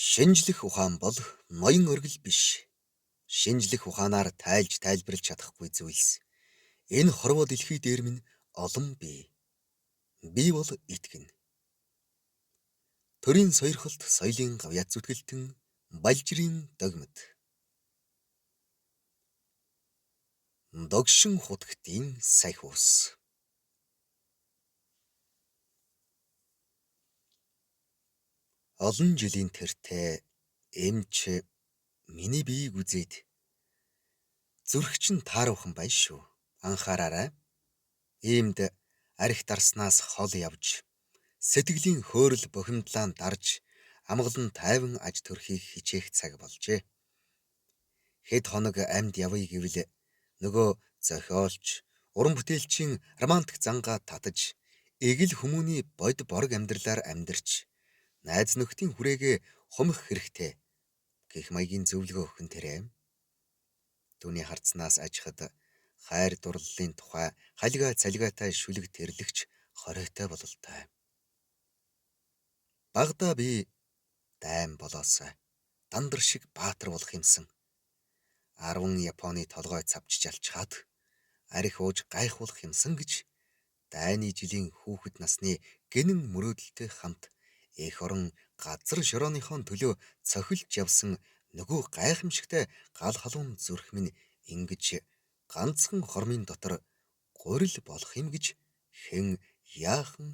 Шинжлэх ухаан бол ноён оргил биш. Шинжлэх ухаанаар тайлж тайлбарлаж чадахгүй зүйлс энэ хорвоо дэлхий дээр минь олон бий. Би бол итгэнэ. Төрийн сойрхолт соёлын гавьяат зүтгэлтэн балжирын догмод. Догшин хутагтын сахиус. Олон жилийн тэртээ эмч миний биеийг үзээд зүрх чинь тааруухан байна шүү. Анхаараарай. Иймд архи дарснаас хол явж, сэтгэлийн хөөрөл бухимдлаан дарж, амгалан тайван аж төрхийг хичээх цаг болжээ. Хэд хоног амьд явъя гэвэл нөгөө зохиолч, уран бүтээлчийн романтик зангаа татаж, эгэл хүмүүний бодь борог амьдралаар амьдарч, найз нөхдийн хүрээгээ хумих хэрэгтэй гэх маягийн зөвлөгөө өгөх нь тэрэ. Түүний хардсанаас ажихад хайр дурлалын тухай халига цалигаатай шүлэг тэрлэгч хориотой бололтой. Багадаа би дайм болоосой дандар шиг баатар болох юмсан. 10 Японы толгой цавчиж алчхаад архи ууж гайхуулах юмсан гэж дайны жилийн хүүхэд насны гэнэн мөрөөдөлтэй хамт эх орон газар шорооныхон төлөө цохилж явсан нөгөө гайхамшигтай гал халуун зүрх минь ингэж ганцхан хормын дотор гурил болох юм гэж хэн яахан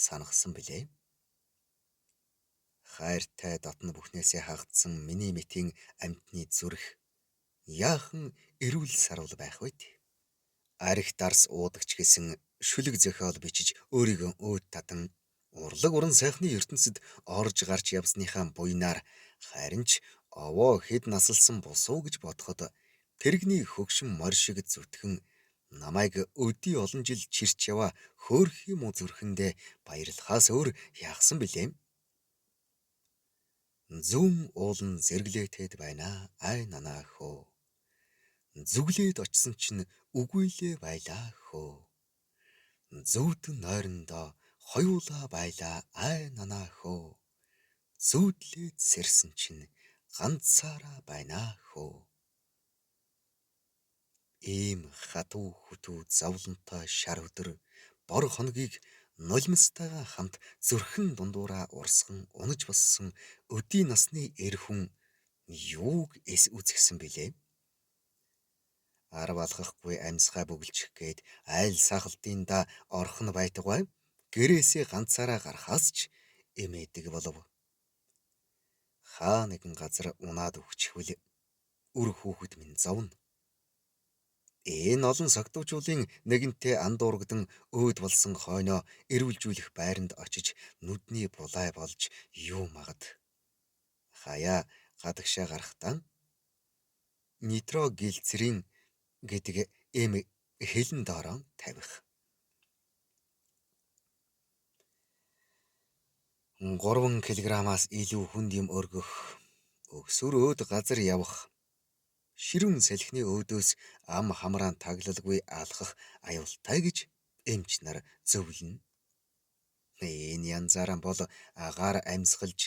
санахсан билээ. Хайртай дотно бүхнээсээ хагдсан миний мэтийн амьтны зүрх яахан эрүүл саруул байх вэ? Архи дарс уудагч гэсэн шүлэг зохиол бичиж өөрийгөө өөд татан урлаг уран сайхны ертөнцид орж гарч явсныхаа буйнаар харин ч овоо хэд насалсан бусуу гэж бодоход тэрэгний хөгшин морь шиг зүтгэн намайг өдий олон жил чирч яваа хөөрхий муу зүрхэндээ баярлахаас өөр яахсан билээ. Зүүн уулан зэрэглээтэд байна ай нанаа хөө. Зүглээд очсон чинь үгүй лээ байлаа хөө. Зүүдэн нойрондоо хоёулаа байлаа ай нанаа хөө. Зүүдлээд сэрсэн чинь ганцаараа байна хөө. Ийм хатуу хүтүү зовлонтой шар өдөр бор хоногийг нулимстайгаа хамт зүрхэн дундуураа урсган унаж боссон өдий насны эр хүн юуг эс үзэхсэн билээ? Арав алхахгүй амьсгаа бөглөчих гээд айл сахалтын да орох нь байтугай гэрээсээ ганцаараа гарахаас ч эмээдэг болов. Хаа нэгэн газар унаад үхчихвэл үр хүүхэд минь зовно. Энэ олон согтуучуулын нэгэнтээ андуургадан өөд болсон хойноо эрүүлжүүлэх байранд очиж нүдний булай болж юу магад. Хаяа гадагшаа гарахдаа нитроглицерин гэдэг эм хэлэн доороо тавих. 3 килограммаас илүү хүнд юм өргөх, өксөр өөд газар явах, ширүүн салхины өөдөөс ам хамраан таглалгүй алхах аюултай гэж эмч нар зөвлөнө. Энэ янзаараа бол агаар амьсгалж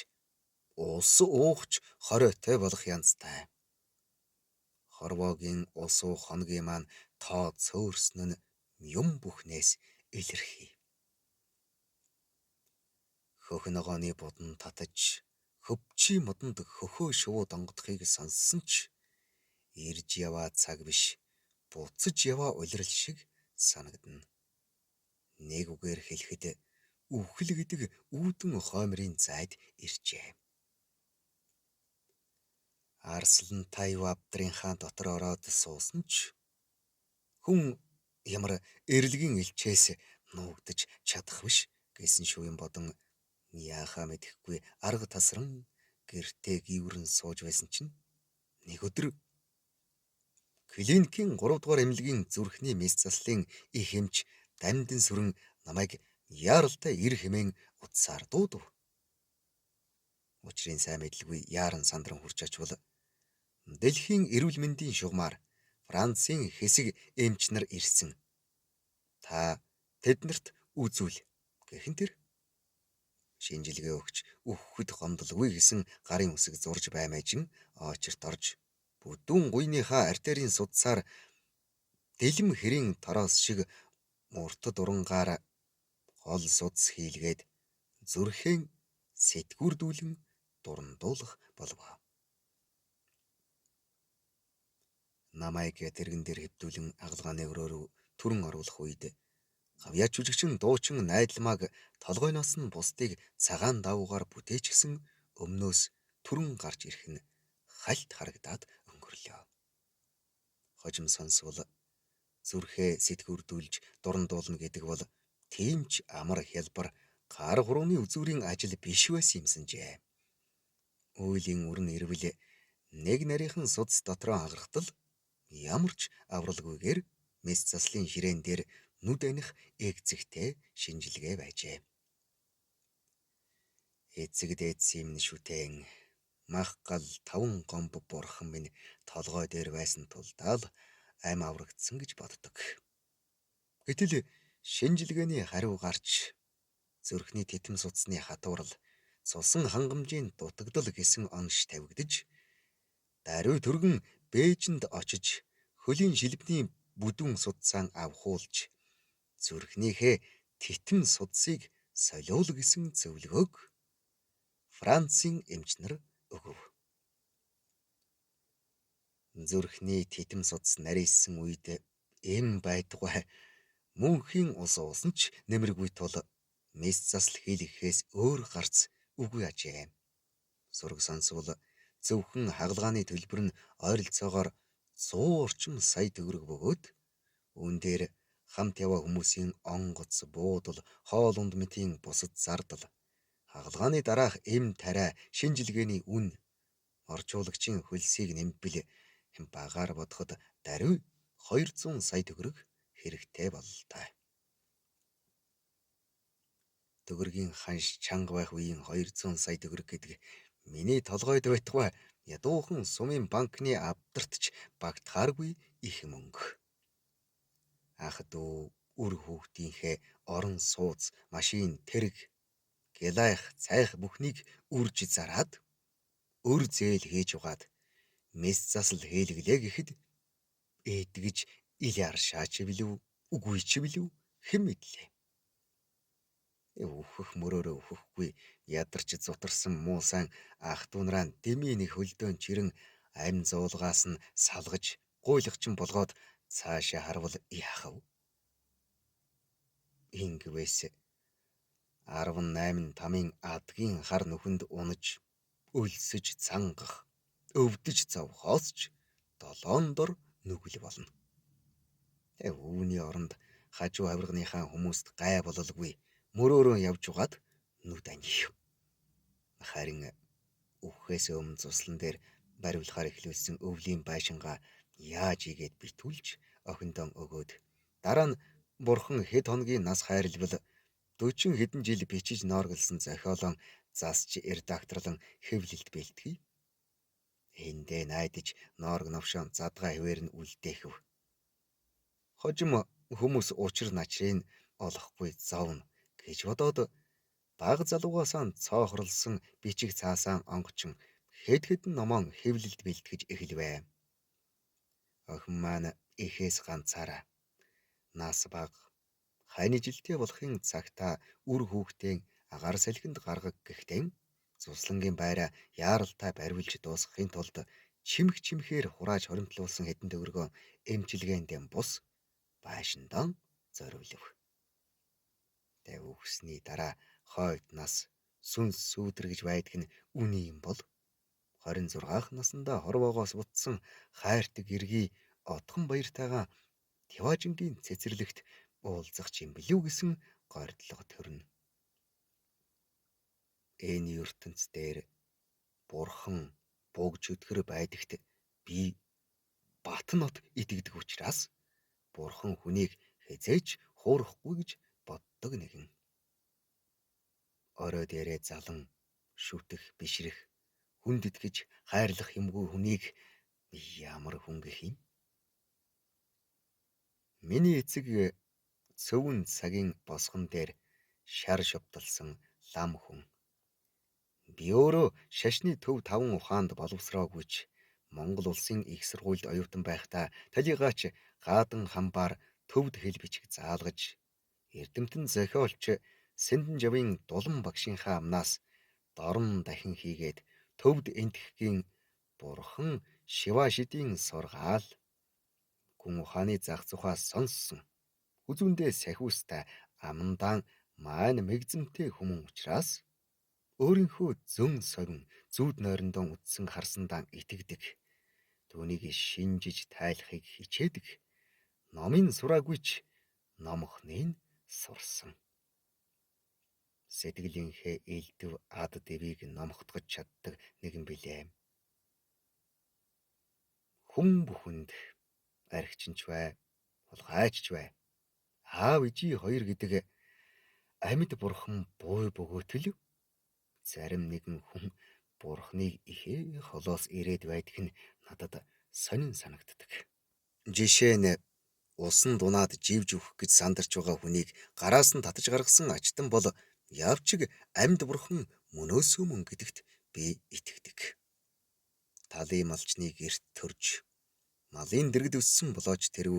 ус уухч хориотой болох янзтай. Хорвоогийн ус уух хоногийн маань тоо цөөрсөн нь юм бүхнээс илэрхий. Хөх ногооны будан татаж хөвчийн модонд хөхөө шувуу донгодохыг сонссон ч ирж яваа цаг биш буцаж яваа улирал шиг санагдана. Нэг үгээр хэлэхэд үхэл гэдэг үүдэн хоймрын зайд иржээ. Арслан тайв абдрынхаа дотор ороод суусан ч хүн ямар эрэлгийн элчээс нуугдаж чадах биш гэсэн шүүн бодон яахаа мэдэхгүй арга тасран гэртээ гийврэн сууж байсан чинь нэг өдөр клиникийн 3 дугаар эмнэлгийн зүрхний мэс заслын их эмч Дамдин сүрэн намайг яаралтай ир хэмээн утсаар дуудав. Учрын сайн мэдлгүй яаран сандран хурж очвол дэлхийн эрүүл мэндийн шугамар Францын хэсэг эмч нар ирсэн. Та тэднэрт үзүүл гэхэн тэр. Шинжилгээ өгч үхэхэд гомдолгүй гэсэн гарын үсэг зурж баймайжин очирт орж бүдүүн гуйныхаа артерийн судсаар дэлэм хэрийн тороос шиг мурт дурангаар гол судас хийлгээд зүрхэн сэтгүүрдүүлэн дурандуулах болов. Намайг тэрэгэн дээр хэвдүүлэн агалгааны өрөө рүү түрэн оруулах үед гавьяа жүжигчин дуучин найдалмааг толгойноос нь бусдыг цагаан давуугаар бүтээчихсэн өмнөөс түрэн гарч ирэх нь хальт харагдаад өнгөрлөө. Хожим сонсвол зүрхээ сэтгүүрдүүлж дурандуулна гэдэг бол тийм ч амар хялбар гар хурууны үзүүрийн ажил биш байсан юмсанжээ. Үйлийн үр нь ирвэл нэг нарийнхан судас дотроо хагарахтал ямар ч авралгүйгээр мэс заслын ширээн дээр нүд аних эгцэгтэй шинжилгээ байжээ. Эцэг дээдсийн минь шүтэн мах гал 5 гомб бурхан минь толгой дээр байсан тулдаа л ам аврагдсан гэж боддог. Гэтэл шинжилгээний хариу гарч зүрхний титэм судасны хатуурал, цусан хангамжийн дутагдал гэсэн онш тавигдаж даруй түргэн Бээжинд очиж хөлийн шилбэний бүдүүн судсаан авахуулж зүрхнийхээ титэм судсыг солиул гэсэн зөвлөгөөг Францын эмч нар өгөв. Зүрхний титэм судас нарийссан үед эм байдгүй мөнхийн ус уусан ч нэмэргүй тул мэс засал хийлгэхээс өөр гарц үгүй ажээ. Сураг сонсвол зөвхөн хагалгааны төлбөр нь ойролцоогоор 100 орчим сая төгрөг бөгөөд үүн дээр хамт яваа хүмүүсийн онгоц, буудал, хоол унд мэтийн бусад зардал, хагалгааны дараах эм тариа, шинжилгээний үн, орчуулагчийн хөлсийг нэмбэл багаар бодоход даруй 200 сая төгрөг хэрэгтэй бололтой. Төгрөгийн ханш чанга байх үеийн 200 сая төгрөг гэдэг миний толгойд байтугай ядуухан сумын банкны авдарт ч багтахааргүй их мөнгө. Ах дүү үр хүүхдийнхээ орон сууц, машин, тэрэг, гялайх, цайх бүхнийг үрж зараад өр зээл хийж угаад мэс засал хийлгэлээ гэхэд эдгэж ил аршаач билүү үгүй ч билүү хэн мэдлээ. Өөхөх мөрөөрөө өөхөхгүй ядарч зутарсан муу сайн ах дүү нараа дэмий нэг хөлдөөн чирэн амь зуулгаас нь салгаж гуйлагчин болгоод цаашаа харвал яах вэ? Ингэвээс 18 тамын адгийн хар нүхэнд унаж өлсөж цангах, өвдөж зовхоос ч долоон дор нүгэл болно. Тэг үүний оронд хажуу авирганыхаа хүмүүст гай бололгүй мөрөөрөө явж угаад нүд аних. Харин үхэхээс өмнө цуслан дээр бариулахаар эхлүүлсэн өвлийн байшингаа яаж игээд битүүлж охиндоо өгөөд дараа нь бурхан хэд хоногийн нас хайрлавал 40 хэдэн жил бичиж ноорглосон зохиолон засч редакторлон хэвлэлд бэлтгэе. Эндээ найдаж ноорг новшоон задгаа хэвээр нь үлдээхэв. Хожим хүмүүс учир начрыг олохгүй зовно гэж бодоод баг залуугаасаа цоохорлсон бичиг цаасаа онгочин хэд хэдэн номоон хэвлэлд бэлтгэж эхэлвэ. Охин маань эхээс ганцаараа нас баг хань жилтэй болохын цагта үр хүүхдээ агаар салхинд гаргаг гэхдээ цуслангийн байраа яаралтай бариулж дуусгахын тулд чимх чимхээр хурааж хоримтлуулсан хэдэн төгрөгөө эмчилгээнд бус байшиндаа зориулв. Тэг үхсний дараа хойд нас сүнс сүүдэр гэж байдаг нь үний юм бол 26 наснда хорвоогоос бутсан хайртаг эргий отхон баяртайгаа Тиважингийн цэцэрлэгт уулзах юм билүү гэсэн гордлого төрнө. Энэ ертөнц дээр бурхан буг чөтгөр байдагт би Батнот итгэдэг учраас бурхан хүнийг хэзээч хуурахгүй гэж боддог нэгэн. Орой дээрээ залан шүтэх, бишрэх, хүнд итгэж хайрлах юмгүй хүнийг ямар хүн гэх юм? Миний эцэг цөвөн цагийн босгон дээр шар шовтолсон лам хүн. Би өөрөө шашны төв таван ухаанд боловсроогүй ч Монгол улсын их сургуульд оюутан байхдаа талийгаач Гадан хамбаар төвд хэл бичиг заалгаж, эрдэмтэн зохиолч Сэндэнжавын Дулан багшийнхаа амнаас дорн дахин хийгээд төвд Энэтхэгийн бурхан Шивашидын сургаал гүн ухааны зах зухаа сонссон. Хүзүүндээ сахиустай амандаан маань мэгзэмтэй хүмүүн учраас өөрийнхөө зөн совин зүүд нойрондоо үдсэн харсандаа итгэдэг. Түүнийг шинжиж тайлахыг хичээдэг. Номын сураагүй ч номхныг сурсан. Сэтгэлийнхээ элдв ад дэвийг номхотгож чаддаг нэгэн билээ. Хүн бүхэнд архичинч бай, хулгайч бай. Аав ижий хоёр гэдэг амьд бурхан буй бөгөөтөл зарим нэгэн хүн бурхныг ихээ холоос ирээд байдаг нь надад сонин санагддаг. Жишээ нь усан дунаад живж өгөх гэж сандарч байгаа хүнийг гараас нь татаж гаргасан ачтан бол явчиг амьд бурхан мөнөөсөө мөн гэдэгт би итгэдэг. Талын малчны герт төрж малын дэргэд өссөн болооч тэрв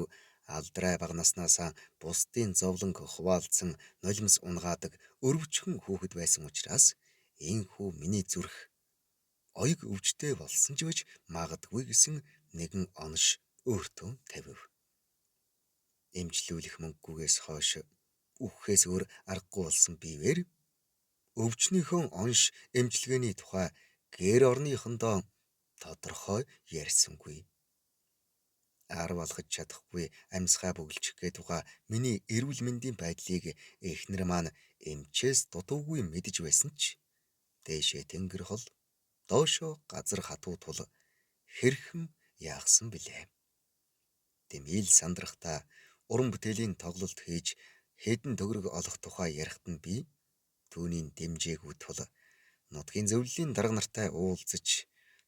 алдрай бага наснаасаа бусдын зовлонг хуваалцсан нулимс унгаадаг өрөвчхөн хүүхэд байсан учраас энхүү миний зүрх оёг өвчтэй болсон ч гэж магадгүй гэсэн нэгэн онош өөртөө тавив. Эмчлүүлэх мөнгөгүйгээс хойш үхэхээс өөр аргагүй болсон бивэр өвчнийхөө онш эмчилгээний тухай гэр орныхондоо тодорхой ярьсангүй. Ар болгож чадахгүй амьсгаа бөглөчих гээд байгаа миний эрүүл мэндийн байдлыг эхнэр маань эмчээс дутуугүй мэдэж байсан ч дээшээ тэнгэр хол, доошоо газар хатуу тул хэрхэн яахсан билээ. Дэмийл сандрахтаа уран бүтээлийн тоглолт хийж хэдэн төгрөг олох тухай ярихад нь би түүний дэмжээгүй тул нутгийн зөвлөлийн дарга нартай уулзаж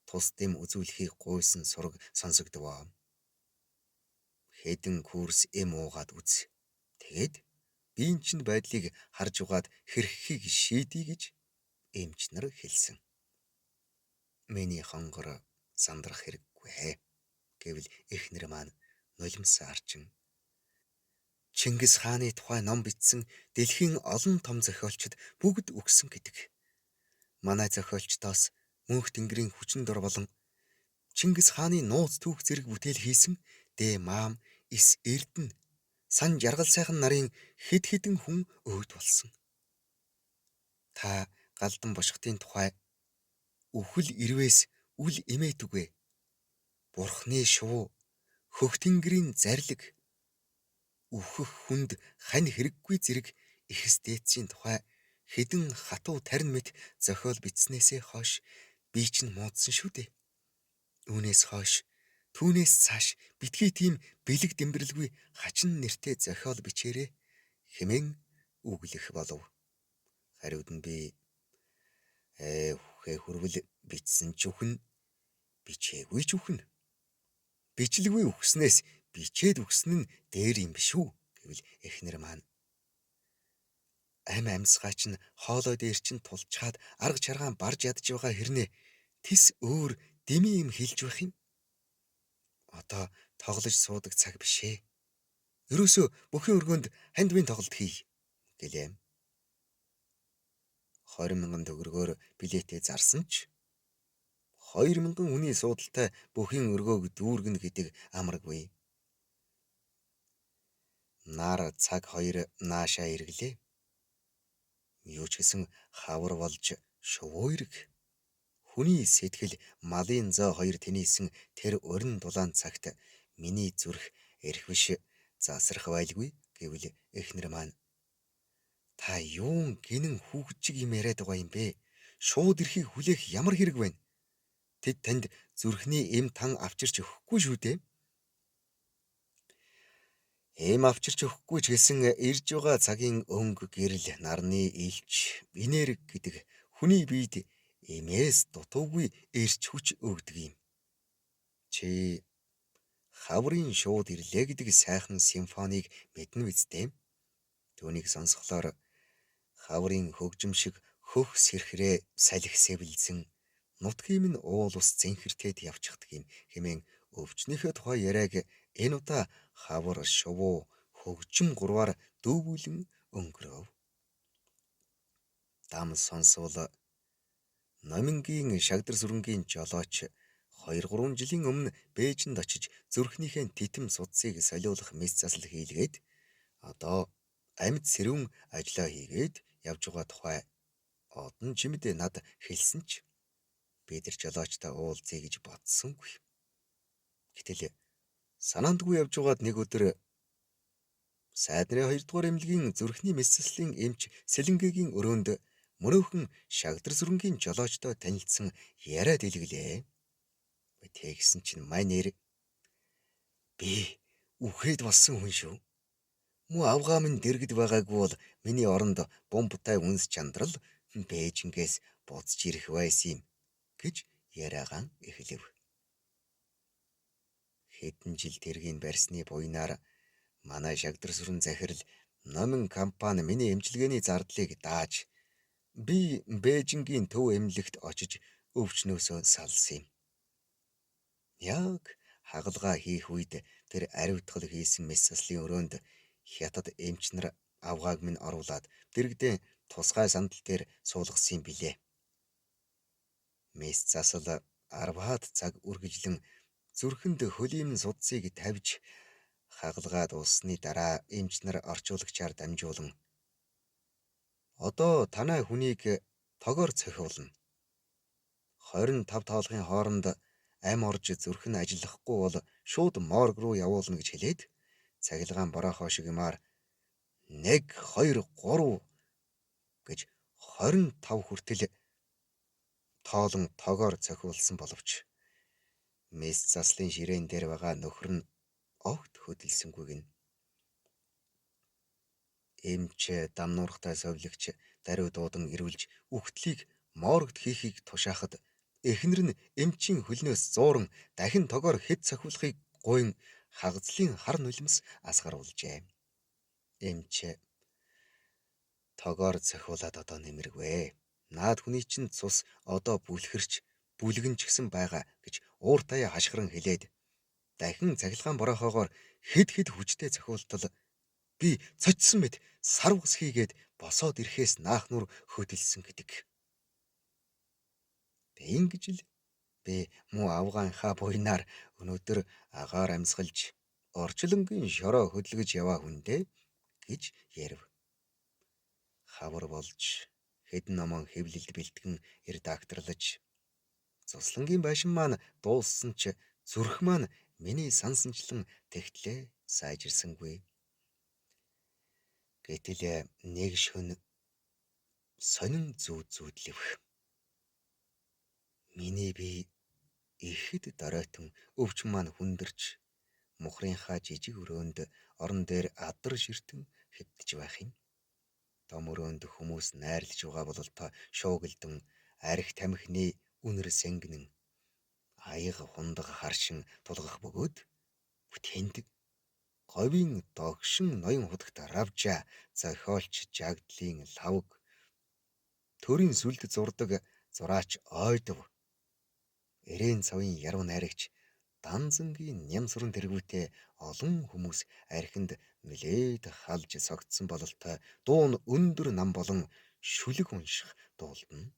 тус дэм үзүүлэхийг гуйсан сураг сонсогдов. Хэдэн курс эм уугаад үз. Тэгээд биеийн чинь байдлыг харж угаад хэрххийг шийдье гэж эмч нар хэлсэн. Миний хонгор сандрах хэрэггүй гэвэл эхнэр маань нулимс арчин. Чингис хааны тухай ном бичсэн дэлхийн олон том зохиолчид бүгд үгсэн гэдэг. Манай зохиолчдоос мөнх тэнгэрийн хүчин дор болон Чингис хааны нууц түүх зэрэг бүтээл хийсэн Дэ Маам Эс Эрдэнэ сан жаргал сайхан нарын хэд хэдэн хүн өөд болсон. Та Галдан бошготын тухай үхэл ирвээс үл эмээтүгэ. Бурхны шувуу, хөх тэнгэрийн зарлиг, үхэх хүнд хань хэрэггүй зэрэг эхэс дээдсийн тухай хэдэн хатуу тарин мэт зохиол бичснээсээ хойш би чинь муудсан шүү дээ. Үүнээс хойш түүнээс цааш битгий тийм бэлэг дэмбэрэлгүй хачин нэртэй зохиол бичээрэй хэмээн үглэх болов. Хариуд нь би үхээ хүрвэл бичсэн ч үхэн, бичээгүй ч үхэн. Бичлэггүй үхснээс бичээд үхсэн нь дээр юм биш үү гэвэл эхнэр маань ам амьсгаа чинь хоолой дээр чинь тулчаад арга чаргаан барж ядж байгаа хэрнээ тис өөр дэмий юм хэлж байх юм. Одоо тоглож суудаг цаг биш ээ. Ерөөсөө бүхэн өргөөнд хандвийн тоглолт хий гэлээ. 20 мянган төгрөгөөр билетээ зарсан ч 2 мянган хүний суудалтай бүхэн өргөөг дүүргэнэ гэдэг амаргүй. Нар цаг хоёр наашаа эргэлээ. Юу ч гэсэн хавар болж шувуу эрг. Хүний сэтгэл малын зоо хоёр тэнийсэн тэр урин дулаан цагт миний зүрх эрх биш засрах байлгүй гэвэл эхнэр маань та юун гинэн хүүхэд чиг юм яриад байгаа юм бэ? Шууд эрхийг хүлээх ямар хэрэг вэ? Тэд танд зүрхний эм тан авчирч өгөхгүй шүү дээ. Эм авчирч өгөхгүй ч гэсэн ирж байгаа цагийн өнгө гэрэл нарны илч энерги гэдэг хүний биед эмээс дутуугүй эрч хүч өгдөг юм. Чи хаврын шууд ирлээ гэдэг сайхан симфонийг мэднэ биз дээ. Түүнийг сонсохлоор хаврын хөгжим шиг Хөх сэрхрээ салхи сэвэлзэн нутгийн минь уул ус зэнхэртэд явчихдаг юм хэмээн өвчнийхөө тухай яриаг энэ удаа хавар шувуу хөгжим гурваар дүүгүүлэн өнгөрөв. Дам сонсвол Номингийн шагдар сүрэнгийн жолооч 2-3 жилийн өмнө Бээжинд очиж зүрхнийхээ титэм судсыг солиулах мэс засал хийлгээд одоо амьд сэрүүн ажлаа хийгээд явж байгаа тухай одон чимэд над хэлсэн ч би тэр жолоочтой уулзъя гэж бодсонгүй. Гэтэл санаандгүй явж байгаад нэг өдөр сайд нарын 2 дугаар эмнэлгийн зүрхний мэс заслын эмч Сэлэнгэгийн өрөөнд мөрөөхөн шагдар сүрэнгийн жолоочтой танилцсан яриа дэлгэлээ. Тэгсэн чинь манер би үхээд болсон хүн шүү. Муу авгаа минь дэргэд байгаагүй бол миний оронд бомбтай үнс чандрал Бээжингээс буцаж ирэх байсан юм гэж яриагаан эхлэв. Хэдэн жил тэргийг барьсны буйнаар манай шагдар сүрэн захирал Номин компани миний эмчилгээний зардлыг дааж би Бээжингийн төв эмнэлэгт очиж өвчнөөсөө салсан юм. Яг хагалгаа хийх үед тэр ариутгал хийсэн мэс заслын өрөөнд хятад эмч нар авгааг минь оруулаад дэргэдээ тусгай сандал дээр суулгасан юм билээ. Мэс засал 10-аад цаг үргэлжлэн зүрхэнд хөлийн судсыг тавьж хагалгаа дууссаны дараа эмч нар орчуулагчаар дамжуулан одоо танай хүнийг тогоор цохиулна. 25 тоолгын хооронд ам орж зүрх нь ажиллахгүй бол шууд морг руу явуулна гэж хэлээд цахилгаан бороохоо шиг юмар 1 2 3 гэж 25 хүртэл тоолон тогоор цохиулсан боловч мэс заслын ширээн дээр байгаа нөхөр нь огт хөдөлсөнгүй гинэ. Эмч дамнуурхтай совилогч даруй дуудан ирүүлж үхтлийг моргод хийхийг тушаахад эхнэр нь эмчийн хөлнөөс зууран дахин тогоор хэд цохиулахыг гуйн хагацлын хар нулимс асгаруулжээ. Эмч тогоор цохиулаад одоо нэмэргүй. Наад хүний чинь цус одоо бүлхэрч бүлгэн ч гэсэн байгаа гэж ууртаяа хашгиран хэлээд дахин цахилгаан бороохоогоор хэд хэд хүчтэй цохиултал би цочсон мэт сарвгас хийгээд босоод ирэхээс наах нүр хөдөлсөн гэдэг. Тэг ингэж л би муу авгаанхаа буйнаар өнөөдөр агаар амьсгалж орчлонгийн шороо хөдөлгөж яваа хүндээ гэж ярив. Хавар болж хэдэн номон хэвлэлд бэлтгэн редакторлаж цуслангийн байшин маань дууссан ч зүрх маань миний сансанчлан тэгтлээ сайжирсангүй. Гэтэл нэг шөнө сонин зүүд зүүдлэв. Миний бие ихэд доройтон өвчин маань хүндэрч мухрынхаа жижиг өрөөнд орон дээр адар ширтэн хэвтэж байх юм. Том өрөөнд хүмүүс найрлаж байгаа бололтой шуугилдан арх тамхины үнэр сэнгэнэн аяга хундаг харшин тулгах бөгөөд бүтэнд говийн догшин ноён худагт равжа зохиолч жагдлын лавг төрийн сүлд зурдаг зураач ойдов эрээн цавын яруу найрагч Данзангийн нямсран тэргүүтээ олон хүмүүс архинд нэлээд халж согтсон бололтой дуун өндөр нам болон шүлэг унших дуулдана.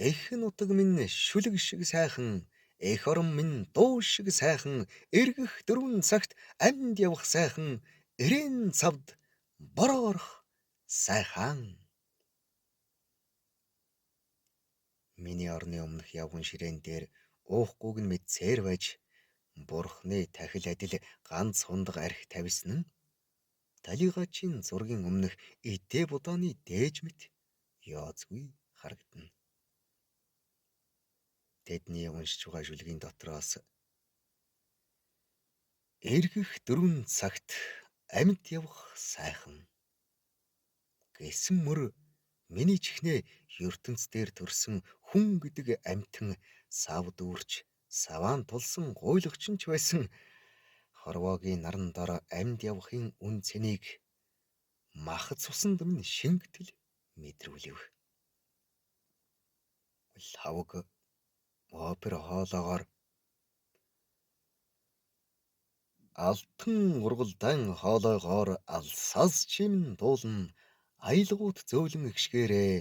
Эх нутаг минь шүлэг шиг сайхан, эх орон минь дуу шиг сайхан, эргэх дөрвөн цагт амьд явах сайхан, эрээн цавд бороорох сайхан. Миний орны өмнөх явган ширээн дээр уухгүйг нь мэдсээр байж бурхны тахил адил ганц хундаг арх тавьсан нь талигачийн зургийн өмнөх идэ будааны дээж мэт ёозгүй харагдана. Тэдний уншиж байгаа шүлгийн дотроос эргэх дөрвөн цагт амьд явах сайхан гэсэн мөр миний чихнээ ертөнц дээр төрсөн хүн гэдэг амьтан сав дүүрч саваан тулсан гуйлагч нь ч байсан хорвоогийн наран дор амьд явахын үн цэнийг Мах цусанд минь шингэтэл мэдрүүлэв. Лавг опер хоолоогоор алтан ургалдаан хоолойгоор алсаас чимэн дуулна, аялгуут зөөлөн эгшгээрээ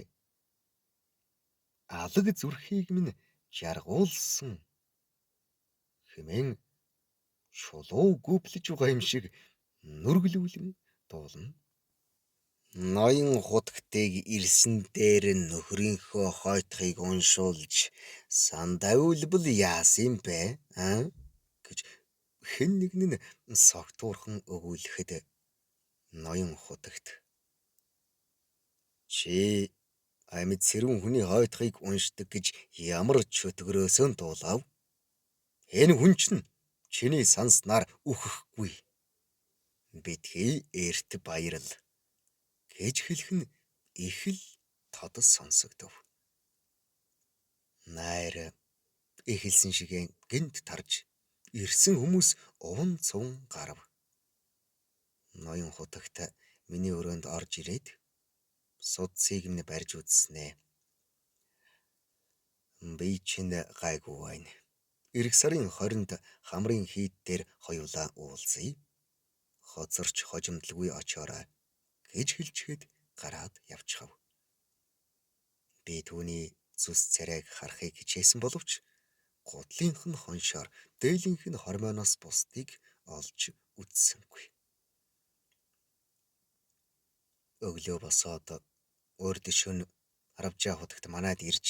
алаг зүрхийг минь жаргуулсан хэмээн чулуу гүплэж байгаа юм шиг нүргэлүүлэн дуулна. Ноён хутагтыг ирсэн дээр нөхрийнхөө хойтхыг уншуулж сандавилбал яасан юм бэ, аа гэж хэн нэг нь согтуурхан өгүүлэхэд ноён хутагт чи амьд сэрүүн хүний хойтхыг уншдаг гэж ямар чөтгөрөөсөн дуулав? Энэ хүн чинь чиний санснаар үхэхгүй. Битгий эрт баярал гэж хэлэх нь их л тод сонсогдов. Найр эхэлсэн шигээ гэнэт тарж ирсэн хүмүүс уван цуван гарав. Ноён хутагт миний өрөөнд орж ирээд судсыг нь барьж үзснээ. Би чинь гайгүй байна. Ирэх сарын 20-нд хамрын хийд дээр хоёулаа уулзъя. Хоцорч хожимдлгүй очоорой гэж хэлчихэд гараад явчихав. Би түүний зүс царайг харахыг хичээсэн боловч гутлынх нь хоншоор дээлийнх нь хормойноос бусдыг олж үзсэнгүй. Өглөө босоод урд шөнө Аравжаа хутагт манайд ирж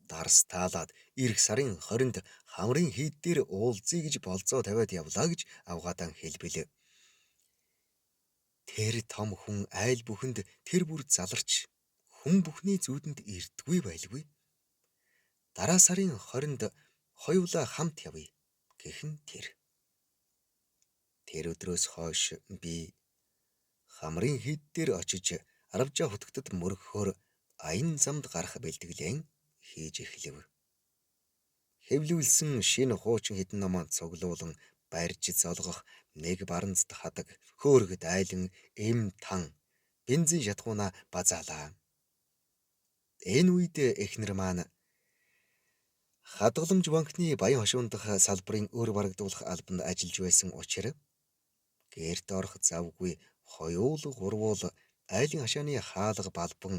дарс таалаад ирэх сарын 20-нд хамрын хийд дээр уулзъя гэж болзоо тавиад явлаа гэж авгаадаан хэлбэл. Тэр том хүн айл бүхэнд тэр бүр заларч хүн бүхний зүүдэнд ирдгүй байлгүй. Дараа сарын 20-нд хоёулаа хамт явъя гэх нь тэр. Тэр өдрөөс хойш би хамрын хийд дээр очиж Аравжаа хутагтад мөргөхөөр аян замд гарах бэлтгэлээ хийж эхлэв. Хэвлүүлсэн шинэ хуучин хэдэн номоо цуглуулан барьж золгох нэг баранцад хадаг хөөргөд айлан эм тан бензин шатхуунаа базаалаа. Энэ үед эхнэр маань хадгаламж банкны Баян хошуун дахь салбарын өр барагдуулах албанд ажиллаж байсан учраас гэрт орох завгүй хоёул гурвуул айлын хашааны хаалга балбан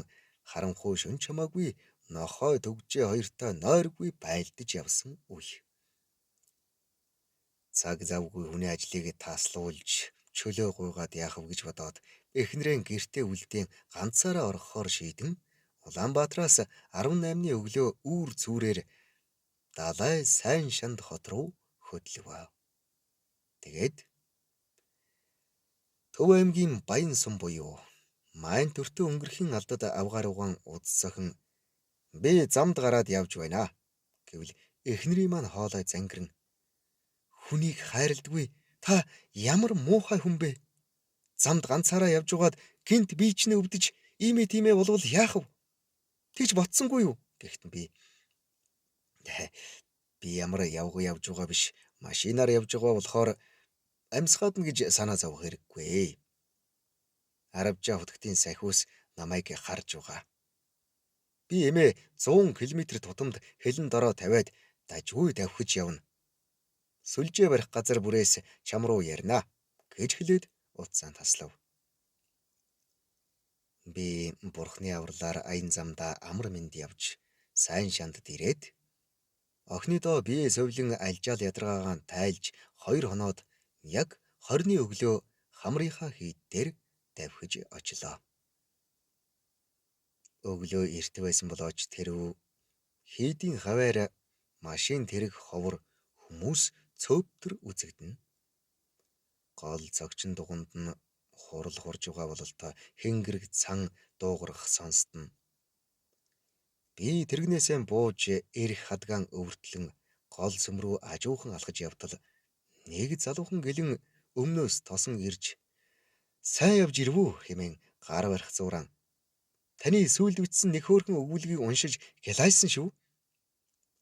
харанхуй шөнө чамаагүй нохой түгжээ хоёртой нойргүй байлдаж явсан үе. Цаг завгүй хүний ажлыг таслуулж чөлөө гуйгаад яах вэ гэж бодоод эхнэрээ гэртээ үлдээн ганцаараа орохоор шийдэн Улаанбаатараас 18-ны өглөө үүр цүүрээр далай сайн шанд хот руу хөдлөв. Тэгээд Төв аймгийн Баян сум буюу Майн төртөө өнгөрхийн алдад авгаар угаан удас зохин би замд гараад явж байна гэвэл эхнэрийн маань хоолой зангирна. Хүнийг хайрладгүй та ямар муухай хүн бэ? Замд ганцаараа явж байгаад гинт би чинь өвдөж иймээ тиймээ болвол яах вэ? Тэгж ботсонгүй юу? Гэхдээ би ямар явгүй явж байгаа биш, машинаар явж байгаа болохоор амьсгаадна гэж санаа зовох хэрэггүй. Аравжаа хутагтын сахиус намайг харж байгаа. Би эмээ 100 км тутамд хэлэн дороо тавиад дажгүй давхиж явна. Сүлжээ барих газар бүрээс чам руу ярина гэж хэлээд утсаа таслав. Би бурхны авралаар аян замдаа амар мэнд явж сайн шандад ирээд охины доо бие совлон альжаал ядаргаагаан тайлж 2 хоноод яг 20-ны өглөө хамрынхаа хийд дээр давхиж очлоо. Өглөө эрт байсан болооч тэрв хийдийн хаваар машин тэрэг ховор хүмүүс цөөптөр үзэгдэнэ. Гол цогчин дугуйнд нь хурал хурж байгаа бололтой хэнгэрэг цан дуугарах сонсдоно. Би тэрэгнээсээ бууж эрх хадгаан өвөртлөн гол сүм рүү ажуухан алхаж явтал нэг залуухан гэлэн өмнөөс тосон ирж сайн явж ирвүү хэмээн гар барих зууран таны сүүлд бичсэн нэг хөөрхөн өгүүлгийг уншиж гялайсан шүү.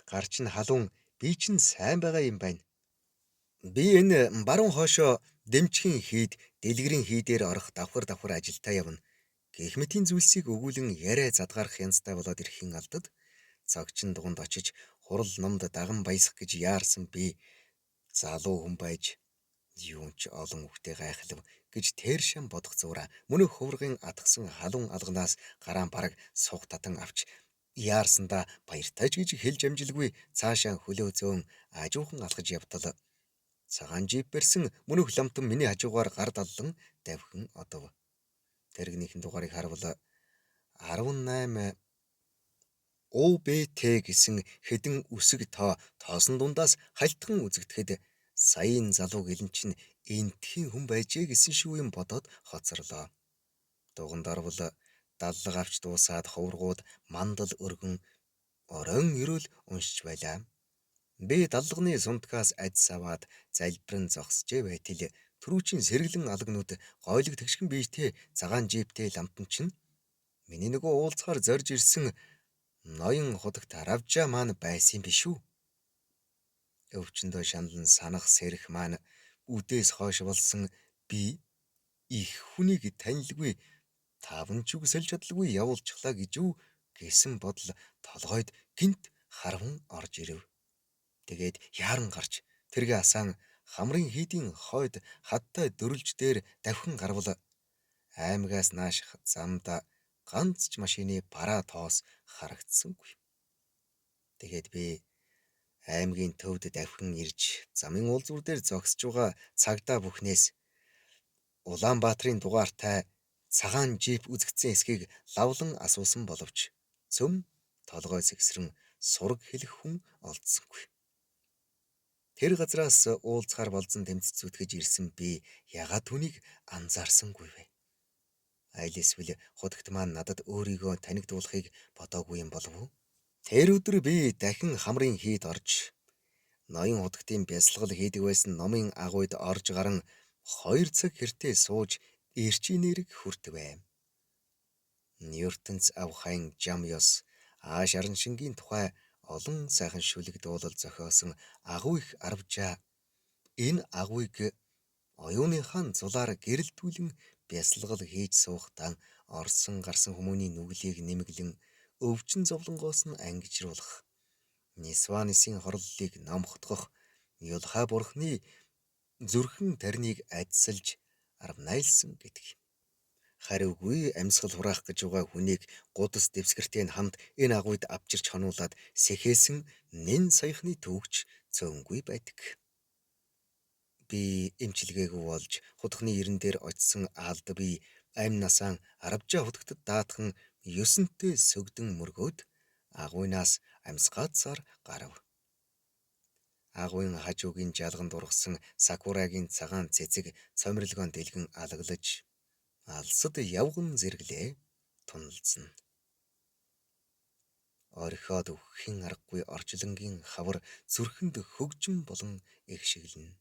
Гар чинь халуун, би чинь сайн байгаа юм байна. Би энэ баруун хойшоо дэмчгийн хийд дэлгэрийн хийдээр орох давхар давхар ажилдаа явна. Гэх мэтийн зүйлсийг өгүүлэн яриа задгаарах янзтай болоод ирэхин алдад цогчин дуганд очиж хурал номд даган баясах гэж яарсан би залуу хүн байж юун ч олон үхтэй гайхлав гэж тэр шам бодох зуураа мөнөх хуврагын атгсан халуун алганаас гараан бараг сух татан авч яарсандаа баяртай ч гэж хэлж амжилгүй цаашаа хөлөө зөөн ажуухан алхаж явтал цагаан джип барьсан мөнөх ламтан миний хажуугаар гар даллан давхин одов. Тэрэгнийхэн дугаарыг харвал 18 ОБТ гэсэн хэдэн үсэг тоо тоосон дундаас хальтхан үзэгдэхэд саяын залуу гэлэн чинь эндхийн хүн байжээ гэсэн шүү юм бодоод хоцорлоо. Дуганд орвол даллага авч дуусаад ховргууд мандал өргөн оройн ерөөл уншиж байлаа. Би даллагны сунтгаас адис аваад залбиран зогсжээ байтал түрүүчийн сэргэлэн алагнууд гойлог тэгшгэн биетэй цагаан джиптэй ламтан чинь миний нөгөө уулзахаар зорж ирсэн ноён худагт Равжаа маань байсан юм биш үү? Өвчнөдөө шаналн санах сэрэх маань үдээс хойш болсон би их хүнийг танилгүй таван ч үг сэлж чадалгүй явуулчихлаа гэж үү гэсэн бодол толгойд гинт харван орж ирэв. Тэгээд яаран гарч тэргээ асаан хамрын хийдийн хойд хадтай дөрвөлж дээр давхин гарвал аймагаас нааш замд ганц ч машины бараа тоос харагдсангүй. Тэгээд би аймгийн төвд давхин ирж замын уулзвар дээр зогсож байгаа цагдаа бүхнээс Улаанбаатарын дугаартай цагаан джип үзэгдсэн эсхийг лавлан асуусан боловч цөм толгой сэгсрэн сураг хэлэх хүн олдсонгүй. Тэр газраас уулзахаар болзон тэмцэж зүтгэж ирсэн би ягаад түүнийг анзаарсангүй вэ? Аль эсвэл худагт маань надад өөрийгөө танигдуулахыг бодоогүй юм болов уу? Тэр өдөр би дахин хамрын хийд орж ноён худагтын бясалгал хийдэг байсан номын агуйд орж гаран 2 цаг хэртээ сууж эрчийн нэрэг хүртвэ. ертөнц авхайн жам ёс ааш араншингийн тухай олон сайхан шүлэг дуулал зохиосон агуу их Арвжаа энэ агуйг оюуныхаа зулаар гэрэлтүүлэн бясалгал хийж суухдаа орсон гарсан хүмүүний нүглийг нэмэглэн өвчин зовлонгоос нь ангижруулах, Нисванисийн хорлолыг номхотгох, Юлхай бурхны зүрхэн тарныг адисалж арвнайлсан гэдэг. Хариугүй амьсгал хураах гэж байгаа хүнийг гудас дэвсгэртэй нь хамт энэ агуйд авчирч хонуулаад сэхээсэн нэн саяхны төвөгч цөөнгүй байдаг. Би эмчилгээгүй болж худхны ерэн дээр очсон алд би амь насаан Арвжаа худагтад даатхан ёсөнтэй сөгдөн мөргөөд агуйнаас амьсгаадсаар гарав. Агуйн хажуугийн жалганд ургасан сакурагийн цагаан цэцэг цомирлогоон дэлгэн алаглаж алсад явган зэрэглээ туналзна. Орхиод өгөхийн аргагүй орчлонгийн хавар зүрхэнд хөгжим болон эгшиглэнэ.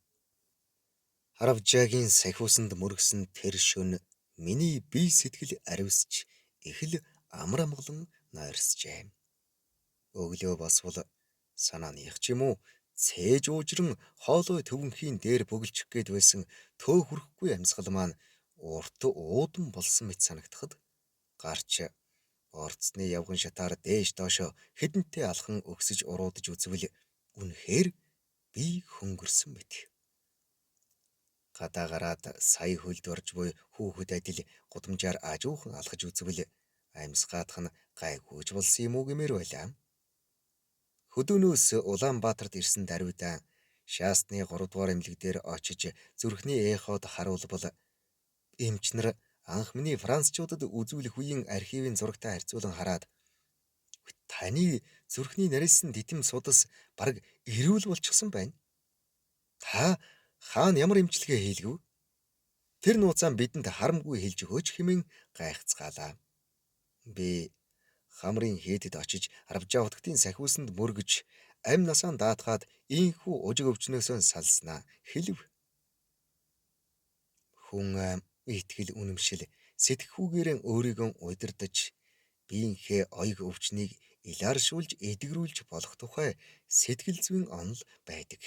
Харавжаагийн сахиусанд мөргсөн тэр шөнө миний бие сэтгэл аривсч их л амар амгалан нойрсжээ. Өглөө босвол санааных ч юм уу цээж уужран хоолой төвөнхийн дээр бөглчих гээд байсан төө хүрэхгүй амьсгал маань урт уудам болсон мэт санагдахад гарч орцны явган шатаар дээш доошоо хэдэнтэй алхан өгсөж уруудаж үзвэл үнэхээр би хөнгөрсөн мэт. Гадаа гараад сая хөлд орж буй хүүхэд адил гудамжаар ажуухан алхаж үзвэл амьсгаадах нь гайгүйж болсон юм уу гэмээр байлаа. Хөдөөнөөс Улаанбаатарт ирсэн даруйдаа Шаастны 3 дугаар эмнэлэг дээр очиж зүрхний эход харуулбал эмч нар анх миний францчуудад үзүүлэх үеийн архивын зурагтай харьцуулан хараад таны зүрхний нарийсан титэм судас бараг эрүүл болчихсон байна. Та хаана ямар эмчилгээ хийлгэв? Тэр нууцаа бидэнд харамгүй хэлж өгөөч хэмээн гайхацгаалаа. Би хамрын хийдэд очиж Арвжаа хутгтын сахиусанд мөргөж амь насаа даатгаад ийхүү ужиг өвчнөөсөө салснаа хэлв. Хүн итгэл үнэмшил сэтгэхүйгээр өөрийгөө удирдах биеийнхээ оёг өвчнийг илааршуулж эдгэрүүлж болох тухай сэтгэл зүйн онол байдаг.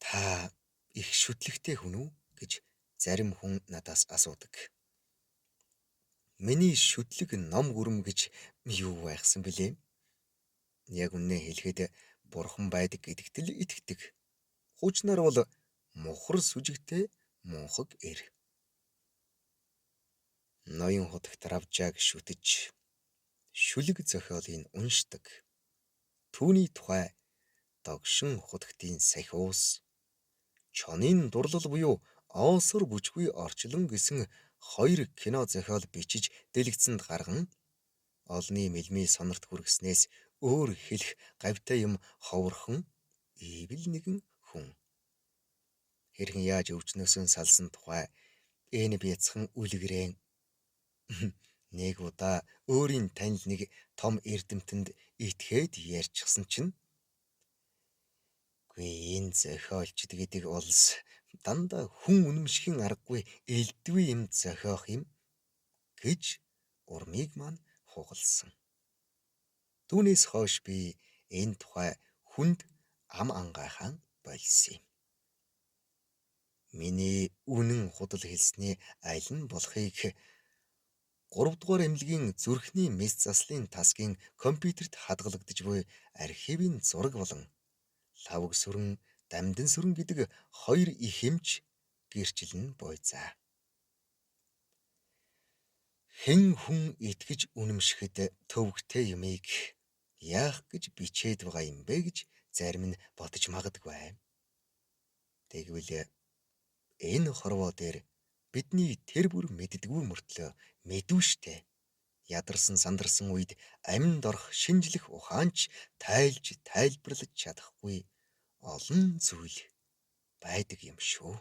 Та их шүтлэгтэй хүн үү гэж зарим хүн надаас асуудаг. Миний шүтлэг ном гүрэм гэж юу байхсан бilé? Яг үннээ хэлэхэд бурхан байдаг гэдэгт л итгэдэг. Хуучнаар бол мухар сүжигтэй мунхаг эр. Ноён хутагт Равжааг шүтэж шүлэг зохиолыг уншдаг. Түүний тухай Догшин хутагтын сахиус, Чонын дурлал буюу Оосор бүжгүй орчлон гэсэн хоёр кино зохиол бичиж дэлгэцэнд гарган олонний мэлмий сонорт хүргэснээс өөр хэлэх гавьтай юм ховорхон ивэл нэгэн хүн. Хэрхэн яаж өвчнөөсөн салсан тухай энэ бяцхан үлгэрэн нэг удаа өөрийн танил нэг том эрдэмтэнд итгээд ярьчихсан чинь үгүй энэ зохиолчд гэдэг улс дандаа хүн үнэмшихийн аргагүй элдвээ юм зохиох юм гэж урмыг маань хугалсан. Түүнээс хойш би энэ тухай хүнд ам ангайхаан болсон юм. Миний үнэн худал хэлсний аль нь болохыг 3 дугаар эмнэлгийн зүрхний мэс заслын тасгийн компьютерт хадгалагдаж буй архивын зураг болон лавг сүрэн, дамдын сүрэн гэдэг хоёр их эмч гэрчлэн буйзаа. Хэн хүн итгэж үнэмшихэд төвөгтэй юмыг яах гэж бичээд байгаа юм бэ гэж зарим нь бодож магадгүй. Тэгвэл энэ хорвоо дээр бидний тэр бүр мэддэггүй мөртлөө мэдвэ штэ. Ядарсан сандарсан үед аминд орох шинжлэх ухаанч тайлж тайлбарлаж чадахгүй олон зүйл байдаг юм шүү.